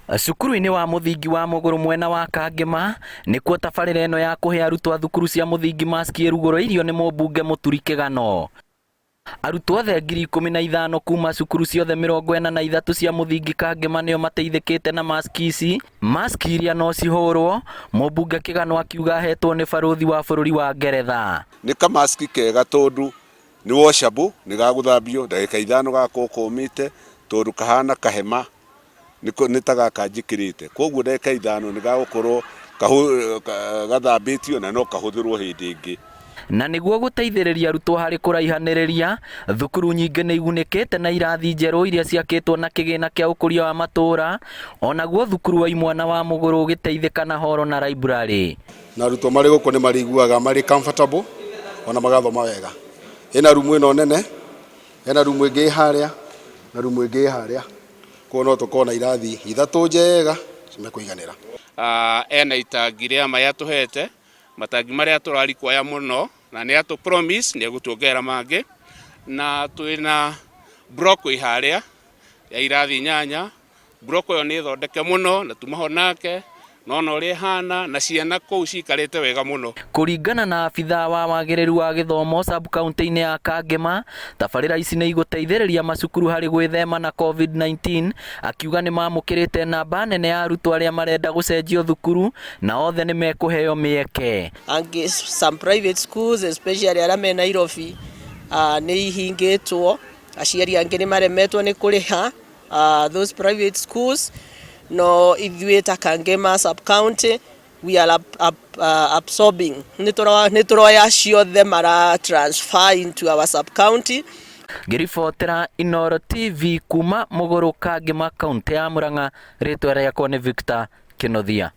Cukuru-inĩ wa mũthingi wa Mũgũrũ mwena wa Kangema nĩkuo tabarĩra ĩno ya kũhe arutwo a thukuru cia mũthingi maski ĩrugũrĩirio nĩ mũmbunge Mũturi Kĩgano. Arutwo othe 15,000 kuma cukuru ciothe 43 cia mũthingi Kangema nĩo mateithĩkĩte na maski ici. Maski iria no cihũrwo, mũmbunge Kĩgano akiuga ahetwo nĩ barũthi wa bũrũri wa Ngeretha. Nĩ kamaski kega tondũ nĩ washable, nĩ gagũthambio ndagĩka ithano gagakorwo komĩte tondũ kahana kahema nĩ ta gaka njĩkĩrĩte, koguo ndagĩka ithano nĩ gagũkorwo gathambĩtio na no kahũthĩrwo hĩndĩ ĩngĩ. Na nĩguo gũteithĩrĩria arutwo harĩ kũraihanĩrĩria, thukuru nyingĩ nĩ igunĩkĩte na irathi njerũ iria ciakĩtwo na kĩgĩna kĩa ũkũria wa matũũra, onaguo thukuru wa imwana wa Mũgũrũ ũgĩteithĩka na horo na library. Na arutwo marĩ gũkũ nĩ marĩiguaga marĩ comfortable ona magathoma wega. Ĩna rumu ĩno nene, hena rumu ĩngĩ ĩ harĩa na rumu ĩngĩ ĩ harĩa. Koguo no tũkorwo na irathi ithatũ njega cimekũiganĩra. Ena itangi rĩa maĩ atũhete, matangi marĩa tũra require mũno na nĩ atũ promise nĩ egũtuongerera mangĩ, na twĩna block ĩ harĩa ya irathi inyanya. Block ĩyo nĩ thondeke mũno na tuma ho nake na ona ũrĩa ĩhana na ciana kũu cikarĩte wega mũno. Kũringana na abithaa wa wagĩrĩru wa gĩthomo sub-kauntĩ-inĩ ya Kangema, tabarĩra ici nĩ igũteithĩrĩria macukuru harĩ gwĩthema na Covid-19, akiuga nĩ mamũkĩrĩte namba nene ya arutwo arĩa marenda gũcenjio thukuru na othe nĩ mekũheo mĩeke. Angĩ some private schools especially arĩa me Nairobi nĩ ihingĩtwo, aciari angĩ nĩ maremetwo nĩ kũrĩha those private schools no ithuĩ ta Kangema sub county we are absorbing nĩ tũroya ciothe mara transfer into our sub county. Ngĩribotera Inooro TV kuma Mũgũrũ Kangema, kauntĩ ya Murang'a, rĩtwa rĩakwa nĩ Victor Kĩnuthia.